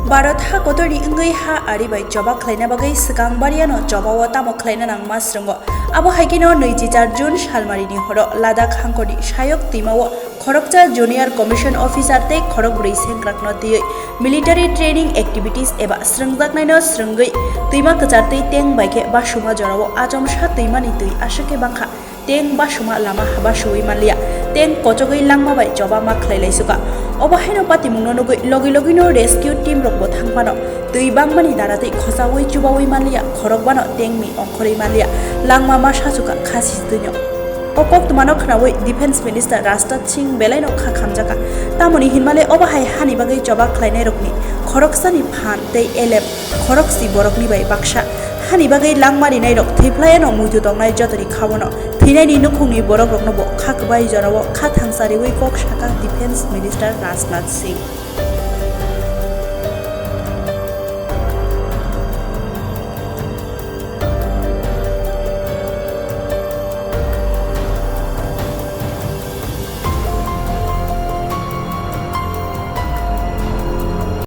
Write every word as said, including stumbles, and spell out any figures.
Bharat ha kotorni wngwi ha ari bai choba khlaina bagwi swkang bariano chobao tamo khlaina nangma swrwngo. Abo hai kheno nwichi char June salmarini horo Ladakh hangkorni sayok twimao khoroksa junior commission officer tei khorokbrwi sengkrakno twiwi military training activities eba swrwngjaknaino swrwngwi twima kwchar tei tank bai khe basuma jorao achomsa twimani twi aswk khe bangkha. Tank basuma lama haba suwi manliya, tank kochogwi langma bai choba ma khlai laisuka. Obo haino patimungno nugwi logi logino rescue team rokbo thang phano twi bangmani dara tei khochaui chubaui manliya, khorokbano tankni ongkhorwi manliya, langma ma sachuka khasi twino. O koktwmano khnaui Defence Minister Rajnath Singh belaino kha khamjaka. Tamoni hinmale obo hai hani bagwi choba khlainairokni khoroksani phan tei elem khorokchi borokni bai baksa hani bagwi langma rinairok thwiphlayano muitu tongnai jotoni khaono thwinaini nukhungni borokroknobo kha kwbai jorao kha thangsa riui kok saka Defence Minister Rajnath Singh.